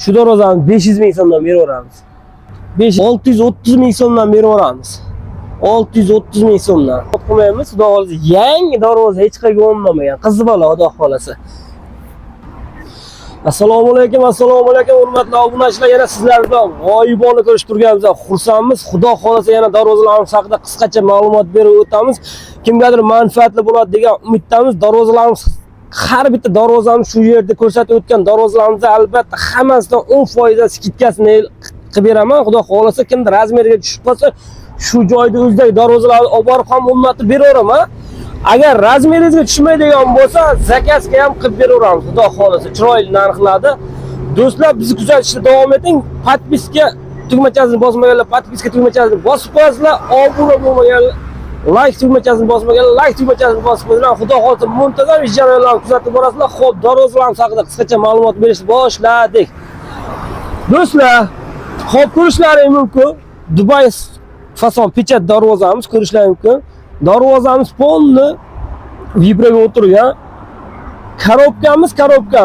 Shu darvozani 500 ming so'mdan beraveramiz. 630 ming so'mdan beraveramiz. 630 ming so'mdan. Qilmaymiz, xudo xohlasa yangi darvoza hech qayerga o'mlamagan. Qizi bola, xudo xohlasa. Assalomu alaykum, assalomu alaykum hurmatli obunachilar, yana sizlar bilan g'oyibona ko'rishib turganimizdan xursandmiz. Xudo xohlasa yana darvozalarimiz haqida qisqacha ma'lumot berib o'tamiz. Kimgadir manfaatli bo'ladi degan umiddamiz. Darvozalarimiz, har bitta darvozamiz, shu yerda ko'rsatib o'tgan darvozalarimizda albatta hammasidan 10% скидка sini qilib beraman. Xudo xohlasa kimdir размер ga tushib qolsa, shu joyda o'zidagi darvozalarni olib borib ham o'rnatib beraveraman. Agar размер ingizga tushmaydigan bo'lsa, заказ ga ham qilib beraveramiz, xudo xohlasa, chiroyli narxlarda. Do'stlar, bizni kuzatishda davom eting. Подписка tugmachasini bosmaganlar подписка tugmachasini bosib qo'yasizlar, obuna bo'lmaganlar layk tugmachasini bosmaganlar layk tugmachasini bosib qo'yasizlar. Xudo xohlasa muntazam ish jarayonlarini kuzatib borasizlar. Xo'p, darvozalarimiz haqida qisqacha ma'lumot berishni boshladik. Do'stlar, xo'p, ko'rishlaring mumkin. Dubay fason печать darvozamiz, ko'rishlaring mumkin. Darvozamiz полный vibraga o'tirgan. Коробка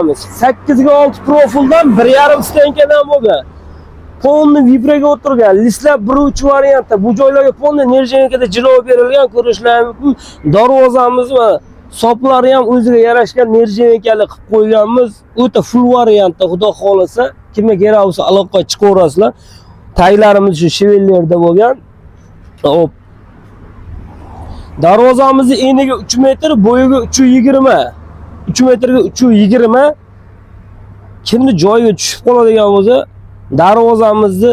miz 8 ga 6 profildan 1,5 стенка dan bo'lgan. Полный vibraga o'tirgan. Лист lar 1.3 variantda. Bu joylarga полный нержавейка da jilov berilgan, ko'rishlaring mumkin. Darvozamiz va soplari ham o'ziga yarashgan нержавейка li qilib qo'yganmiz. O'ta full variantda, xudo xohlasa, kimga kerak bo'lsa aloqa chiqaverasizlar. Taglarimiz shu швеллер da bo'lgan. Hop. Darvozamizni eniga 3 metr, bo'yiga 3.20. 3 metrga 3.20. Kimni joyiga tushib qoladigan bo'lsa, darvozamizni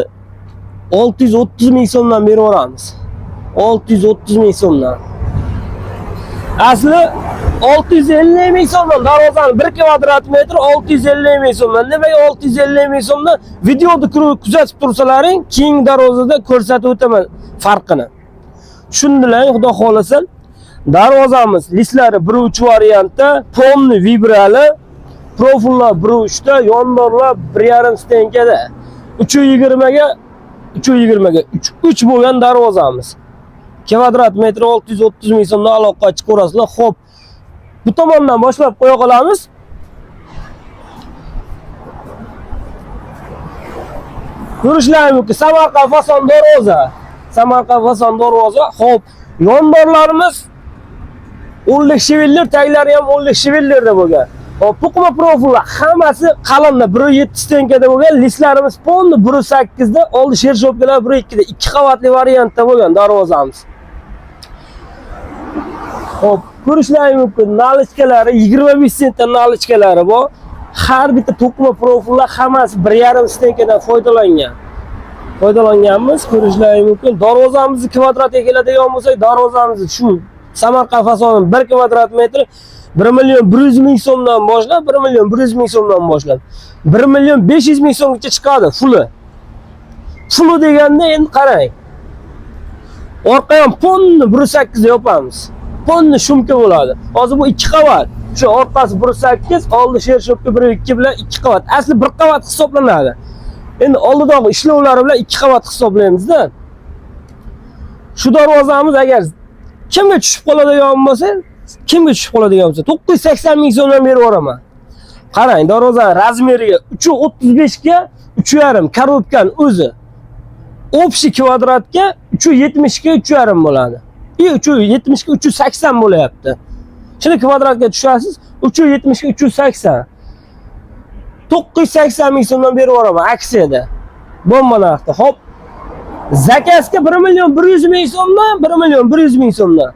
630 ming so'mdan beraveramiz. 630 ming so'mdan. Asli 650 ming so'mdan darvozani 1 kvadrat metr 650 ming so'mdan. Nimaga 650 ming so'mdan? Videoni kuzatib tursalaring, keyingi darvozada ko'rsatib o'taman farqini. Tushundilar, xudo xohlasa. Darvozamiz лист lari 1.3 variantda, полный vibrali, profillar 1.3 da, yondorlar 1.5 стенка da. 3.20 ga 3.20 ga 3 3 bo'lgan darvozamiz. Kvadrat metri 630 ming so'mdan aloqa chiqaverasizlar. Xo'p, bu tomondan boshlab qo'ya qolamiz. Ko'rishlaring mumkin. Samarqand fason darvoza. Samarqand fason darvoza. Xo'p, yondorlarimiz o'nlik швеллер, taglari ham o'nlik швеллер da bo'lgan. Xo'p, to'qima profillar hammasi qalinda 1.7 стенка da bo'lgan. Лист larimiz полный 1.8 da, oldi шершовка lar 1.2 da, ikki qavatli variantda bo'lgan darvozamiz. Xo'p, ko'rishlaring mumkin. Наличка lari 25 sentdan наличка lari bor. Har bitta to'qima profillar hammasi 1.5 стенка dan foydalangan. Foydalanganmiz, ko'rishlaring mumkin. Darvozamizni kvadratga keladigan bo'lsak, darvozamizni shu Samarqand fasoni 1 kvadrat metr 1 million 100 ming so'mdan boshlab, 1 million 100 ming so'mdan boshlab 1 million 500 ming so'mgacha chiqadi фулл i. Фулл i deganda endi qarang. Orqa ham полный 1.8 yopamiz. Полный шумка bo'ladi. Hozir bu ikki qavat. Shu orqasi 1.8, oldi шершовка 1.2 bilan ikki qavat. Asli bir qavat hisoblanadi. Endi oldidagi ishlovlari bilan ikki qavat hisoblaymiz-da. Shu darvozamiz agar kimga tushib qoladigan bo'lsa, kimga tushib qoladigan bo'lsa 980 ming so'mdan berib yuboraman. Qarang, darvozani размер iga 3.35 ga 3.5 коробка ni o'zi. Общий kvadratga 3.70 ga 3.5 bo'ladi. И 3.70 ga 380 bo'lyapti. Shuni kvadratga tushasiz, 3.70 ga 380. 980 ming so'mdan berib yuboraman aksiyada. Bomba narxda. Xo'p. Заказ ga 1 million 100 ming so'mdan, 1 million 100 ming so'mdan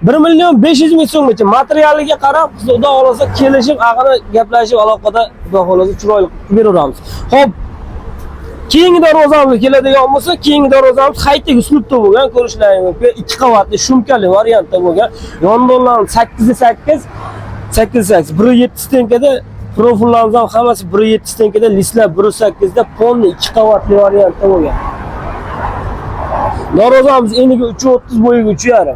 1 million 500 ming so'mgacha materialiga qarab, xudo xohlasa kelishib, ag'ini gaplashib, aloqada xudo xohlasa chiroyli qilib beraveramiz. Xo'p. Keyingi darvozamizga keladigan bo'lsa, keyingi darvozamiz high-tech uslubda bo'lgan, ko'rishlaring mumkin. Ikki qavatli шумка li variantda bo'lgan. Yondorlarimiz 8 8 8 8 1.7 стенка da, profillarimiz ham hammasi 1.7 стенка da, лист lar 1.8 da, полный ikki qavatli variantda bo'lgan. Darvozamiz eniga 3.30, bo'yiga 3.5.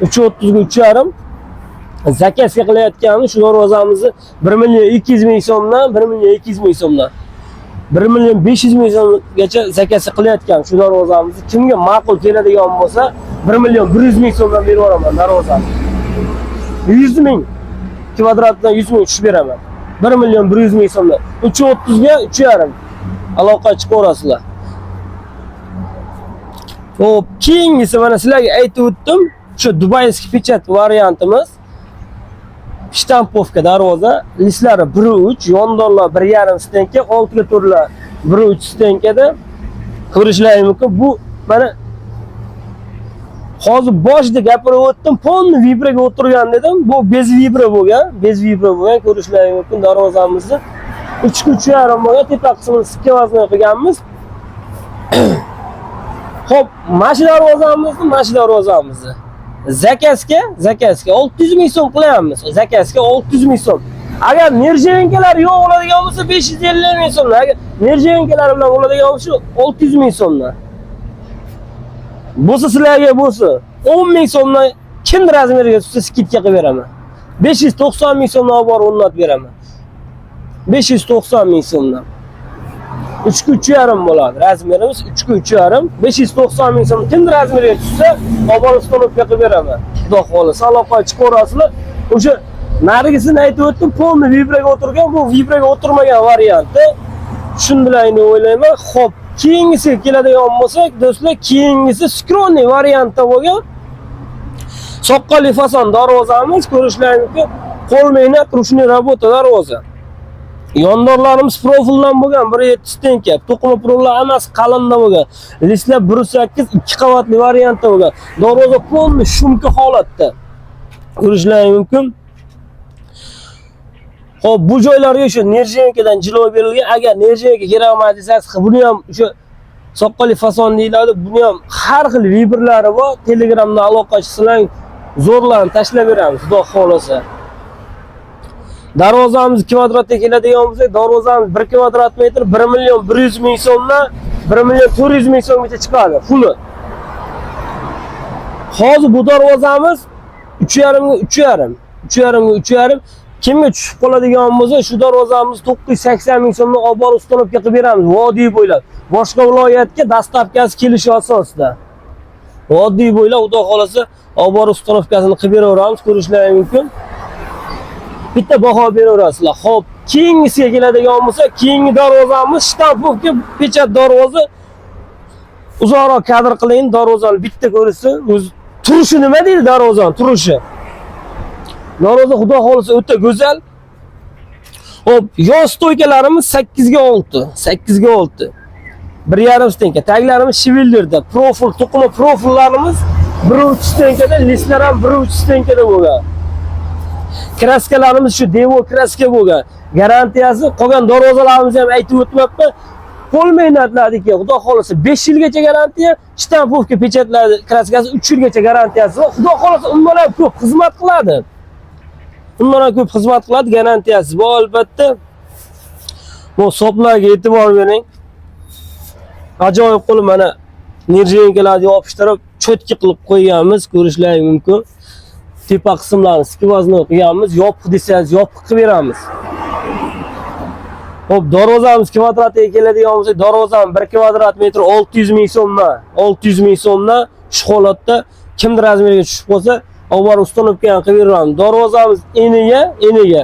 3.30 ga 3.5. Заказ ga qilayotganimiz shu darvozamizni 1 million 200 ming so'mdan, 1 million 200 ming so'mdan 1 million 500 ming so'mgacha заказ ga qilayotgan shu darvozamizni kimga ma'qul keladigan bo'lsa, 1 million 100 ming so'mdan berib yuboraman darvozani. 100 ming kvadratdan 100 ming tushib beraman. 1 million 100 ming so'mdan. 3.30 ga 3.5. Aloqa chiqaverasizlar. Xo'p, keyingisi mana sizlarga aytib o'tdim. Shu дубайский печать variantimiz. Штамповка darvoza, listlari 1.3, yondorlar 1.5 стенка, oltiga to'rtlar 1.3 стенка da ko'rishlari mumkin. Bu mana hozir boshida gapirib o'tdim, полный vibraga o'tirgan dedim. Bu без vibra bo'lgan, без vibra bo'lgan, ko'rishlari mumkin darvozamizni. 3 ga 3.5 bo'lgan, tepa qismini сквозной qilganmiz. Xo'p, mana shu darvozamizni заказ ga 600 ming so'm qilyapmiz. Заказ ga 600 ming so'm. Agar нержавейка lar yo'q bo'ladigan bo'lsa 550 ming so'mdan, agar нержавейка lar bilan bo'ladigan bo'lsa 600 ming so'mdan. Bo'lsa sizlarga bo'lsa 10 ming so'mdan kim размер iga tushsa скидка qilib beraman. 590 ming so'mdan olib borib o'rnatib beraman. 590 ming so'mdan. 3 ga 3.5 bo'ladi. Размер imiz 3 ga 3.5. 590 ming so'm kim размер iga tushsa, olib borib установка qilib beraman. Xudo xohlasa, aloqa chiqaverasizlar. O'sha narigisini aytib o'tdim, полный vibraga o'tirgan, bu vibraga o'tirmagan varianti. Tushundilaring deb o'ylayman. Xo'p, keyingisiga keladigan bo'lsak, do'stlar, keyingisi скромный variantda bo'lgan. Soqqali fason darvozamiz, ko'rishlaring mumkin. Qo'l mehnat, ручной работа darvoza. Yondorlarimiz profildan bo'lgan 1.7 стенка, to'qima profillar hammasi qalinda bo'lgan. Listlar 1.8 ikki qavatli variantda bo'lgan. Darvoza полный шумка holatda. Ko'rishlaring mumkin. Xo'p, bu joylarga shu нержавейка dan jilov berilgan. Agar нержавейка kerak emas desangiz, buni ham o'sha soqqali fason deyiladi. Buni ham har xil vibrlari bor. Telegramda aloqa chiqsang, zo'rlarni tashlab beramiz, xudo xohlasa. Darvozamiz kvadratga keladigan bo'lsak, darvozamiz 1 kvadrat metr 1 million 100 ming so'mdan 1 million 400 ming so'mgacha chiqadi puli. Hozir bu darvozamiz 3.5 ga 3.5, 3.5 ga 3.5 kimga tushib qoladigan bo'lsa, shu darvozamiz 980 ming so'mdan olib borib установка qilib beramiz vodiy bo'ylab. Boshqa viloyatga доставка si kelishi asosida. Vodiy bo'ylab xudo xolasa olib borib установка sini qilib beraveramiz, ko'rishlari mumkin. Bitta baho beraverasizlar. Xo'p, keyingisiga keladigan bo'lsa, keyingi darvozamiz штамповка печать darvoza. Uzoqroq kadr qiling, darvozani bitta ko'rishsin. O'zi turishi nima deydi darvozani turishi? Darvoza xudo xolasa o'ta go'zal. Xo'p, yon стойка larimiz 8 ga 6, 8 ga 6. 1.5 стенка. Taglarimiz швеллер da, profil, to'qima profillarimiz 1.3 стенка da, listlar ham 1.3 стенка da bo'lgan. Краска larimiz shu devo краска bo'lgan. Garantiyasi qolgan darvozalarimizni ham aytib o'tmabman. Qo'l mehnatlarniki, xudo xolasa 5 yilgacha garantiya, штамповка печать lar краска si 3 yilgacha garantiyasi bor. Xudo xolasa undan ham ko'p xizmat qiladi. Undan ham ko'p xizmat qiladi, garantiyasi bor albatta. Bu soplarga e'tibor bering. Ajoyib qilib mana нержавейка larni yopishtirib, чётко qilib qo'yganmiz, ko'rishlaring mumkin. Tepa qismlarini сквозной qilganmiz, yopiq desangiz yopiq qilib beramiz. Xo'p, darvozamiz kvadratiga keladigan bo'lsak, darvozamiz 1 kvadrat metr 600 ming so'mdan, 600 ming so'mdan shu holatda kimdir размер iga tushib qolsa, olib borib установка ham qilib beramiz. Darvozamiz eniga.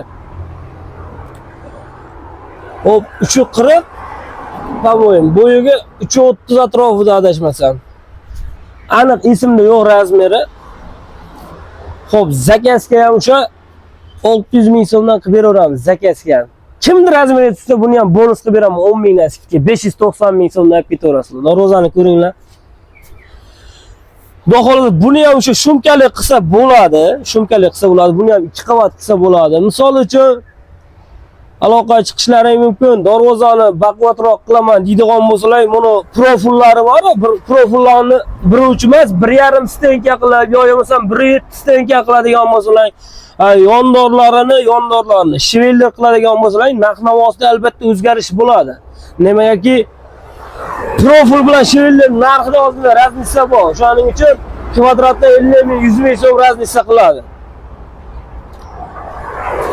Xo'p, 3.40 по-моему, bo'yiga 3.30 atrofida adashmasam. Aniq esimda yo'q размер i. Xo'p, заказ ga ham o'sha 600 ming so'mdan qilib beraveramiz заказ ga ham. Kimdir размер ga tushsa, buni ham bonus qilib beraman 10 mingdan скидка 590 ming so'mdan olib ketaverasizlar. Darvozani ko'ringlar. Xudo xohlasa buni ham o'sha шумка li qilsa bo'ladi. Шумка li qilsa bo'ladi. Buni ham ikki qavat qilsa bo'ladi. Misol uchun aloqa chiqishlari mumkin. Darvozani baquvvatroq qilaman deydigan bo'lsalar, buni profillari bor, bir profillarni 1.3 emas, 1.5 стенка qilib, yo bo'lmasam 1.7 стенка qiladigan bo'lsalar, yondorlarini швеллер qiladigan bo'lsalar, narx navosida albatta o'zgarish bo'ladi. Nimagaki profil bilan швеллер narxida ozgina разница bor. Shuning uchun kvadratda 50 ming, 100 ming so'm разница qiladi.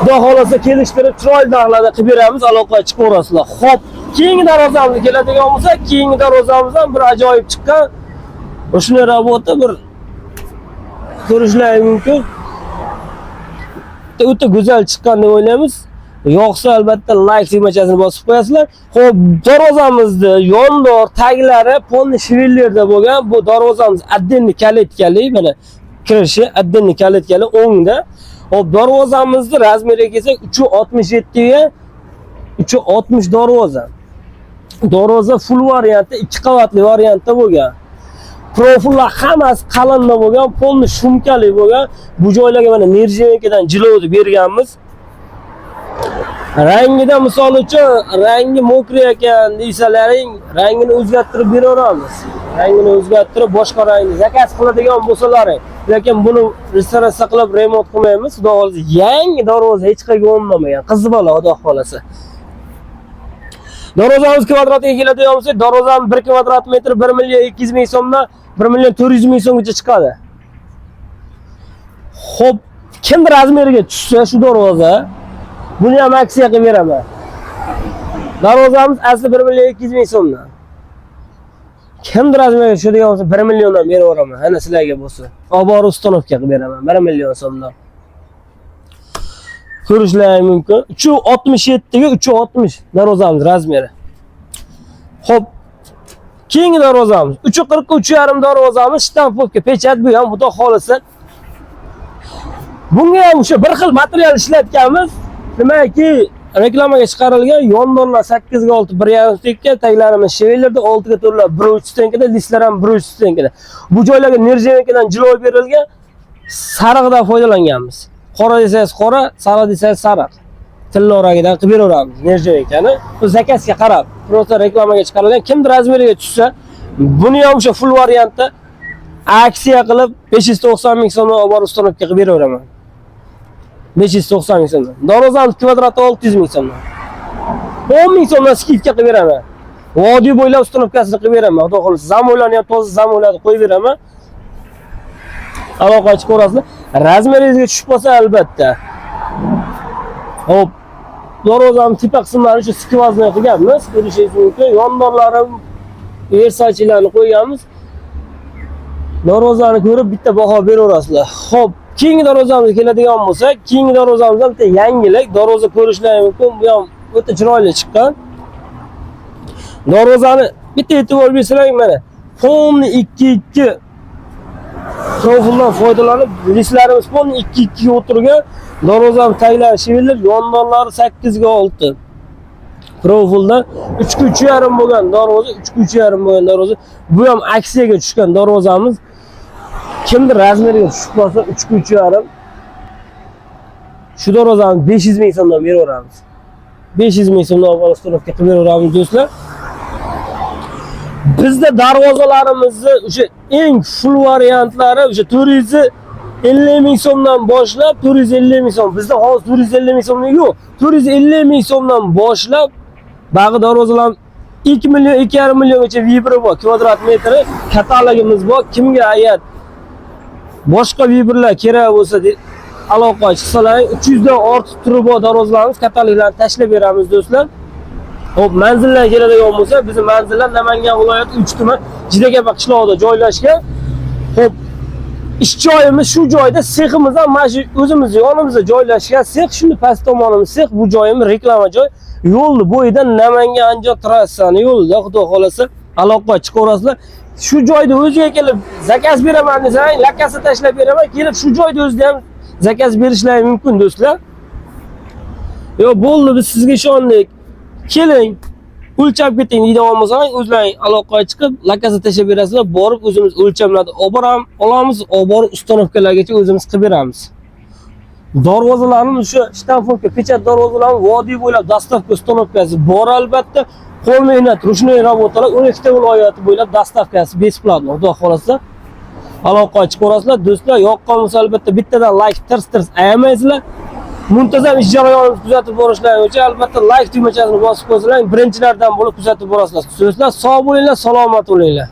Xudo xohlasa kelishtirib chiroyli narxlarda qilib beramiz, aloqa chiqaverasizlar. Xo'p, keyingi darvozamizga keladigan bo'lsak, keyingi darvozamiz ham bir ajoyib chiqqan. Ручной работа bir ko'rishlari mumkin. O'ta go'zal chiqqan deb o'ylaymiz. Yoqsa, albatta layk tugmachasini bosib qo'yasizlar. Xo'p, darvozamizni yondor taglari полный швеллер da bo'lgan. Bu darvozamiz отдельный калитка li, mana kirishi отдельный калитка li o'ngda. Xo'p, darvozamizni размер iga kelsak, 3.67 ga 3.60 darvoza. Darvoza full variantda, ikki qavatli variantda bo'lgan. Profillar hammasi qalinda bo'lgan, полный шумка li bo'lgan. Bu joylarga mana нержавейка dan jilovni berganmiz. Rangida, misol uchun, rangi мокрый ekan deysalaring, rangini o'zgartirib beraveramiz. Rangini o'zgartirib, boshqa rangni заказ qiladigan bo'lsalaring, lekin buni restavratsiya qilib remont qilmaymiz. Xudo xohlasa, yangi darvoza, hech qayerga o'ynamagan. Qizi bola, xudo xohlasa. Darvozamiz kvadratiga keladigan bo'lsak, darvozamiz 1 kvadrat metr 1 million 200 ming so'mdan 1 million 400 ming so'mgacha chiqadi. Xo'p, kim размер iga tushsa shu darvoza, buni ham aksiya qilib beraman. Darvozamiz asli 1 million 200 ming so'mdan. Kim размер ga tushadigan bo'lsa, 1 milliondan beraveraman. Ana sizlarga bo'lsa. Olib borib установка qilib beraman 1 million so'mdan. Ko'rishlari mumkin. 3.67 ga 3.60 darvozamiz размер i. Xo'p, keyingi darvozamiz 3.43,5 darvozamiz, штамповка, печать. Bu ham, xudo xohlasa, bunga ham o'sha bir xil material ishlatganmiz. Nimaki reklamaga chiqarilgan yondorlar 8 ga 6 1,5 стенка, taglarimiz швеллер da 6 ga 4 1,3 стенка da, listlar ham 1,3 стенка da. Bu joylarga нержавейка dan jilov berilgan, sarig'idan foydalanganmiz. Qora desangiz qora, sariq desangiz sariq. Tillo rangidan qilib beraveramiz нержавейка ni. Bu заказ ga qarab, просто reklamaga chiqarilgan. Kimdir размер iga tushsa, buni ham o'sha full variantda aksiya qilib 590 ming so'mdan olib borib установка qilib beraveraman. 590 ming so'mdan. Darvozamiz kvadrati 600 ming so'mdan. 10 ming so'mdan скидка qilib beraman. Vodiy bo'ylab установка sini qilib beraman. Xudo xohlasa, замок larni ham toza замок larni qo'yib beraman. Aloqa chiqaverasizlar. Размер ingizga tushib qolsa, albatta. Xo'p, darvozani tepa qismlari shu сквозной qilganmiz. Ko'rishingiz mumkin. Yondorlari Versace'larni qo'yganmiz. Darvozani ko'rib bitta baho beraverasizlar. Xo'p, keyingi darvozamizga keladigan bo'lsak, keyingi darvozamiz ham bitta yangilik. Darvoza ko'rishlari mumkin. Bu ham o'ta chiroyli chiqqan. Darvozani bitta e'tibor bersanglar, mana полный 2-2 profildan foydalanib, listlarimiz полный 2-2 ga o'tirgan. Darvozani taglari швеллер, yondorlari 8 ga 6. Profilda 3 ga 3,5 bo'lgan darvoza, 3 ga 3,5 bo'lgan darvoza. Bu ham aksiyaga tushgan darvozamiz. Kimdir размер iga tushib qolsa, 3 ga 3,5 shu darvozani 500 ming so'mdan beraveramiz. 500 ming so'mdan olib установка qilib beraveramiz, do'stlar. Bizda darvozalarimizni o'sha eng full variantlari o'sha 450 ming so'mdan boshlab, 450 ming so'm. Bizda hozir 450 ming so'mlik yo'q. 450 ming so'mdan boshlab bag'i darvozalar 2 million, 2,5 milliongacha выбор i bor. Kvadrat metri katalogimiz bor. Kimga agar boshqa выбор lar kerak bo'lsa, aloqa chiqsalaring, 300 dan ortiq turi bor darvozalarimiz, kataloglarni tashlab beramiz, do'stlar. Xo'p, manzillarga keladigan bo'lsa, bizning manzillar Namangan viloyati 3 tuman Jidakapa qishlog'ida joylashgan. Xo'p, ish joyimiz shu joyda, seximiz ham mana shu o'zimizni yonimizda joylashgan sex, shuni past tomonimiz sex, bu joyimiz reklama joy. Yo'lni bo'yida, Namangan Andijon trassani yo'lida, xudo xolasa, aloqa chiqaverasizlar. Shu joyda o'ziga kelib заказ beraman desang, lokatsiya tashlab beraman, kelib shu joyda o'zida ham заказ berishlari mumkin, do'stlar. Yo, bo'ldi, biz sizga ishondik. Keling, o'lchab keting deydigan bo'lsangiz, o'zlaring aloqaga chiqib, lokatsiya tashlab berasizlar, borib o'zimiz o'lchamlarni olib boramiz, olamiz, olib borib установка largacha o'zimiz qilib beramiz. Darvozalarimiz o'sha штамповка, печать darvozalarimiz vodiy bo'ylab доставка, установка si bor albatta. Qo'l mehnat, ручной работа lar 12 ta viloyati bo'ylab доставка si бесплатно, xudo xohlasa. Aloqaga chiqaverasizlar, do'stlar. Yoqqan bo'lsa, albatta bittadan layk tirs tirs ayamaysizlar. Muntazam ish jarayonimizni kuzatib borishlaring uchun albatta layk tugmachasini bosib qo'ysanglar, birinchilardan bo'lib kuzatib borasizlar. Do'stlar, sog' bo'linglar, salomat bo'linglar.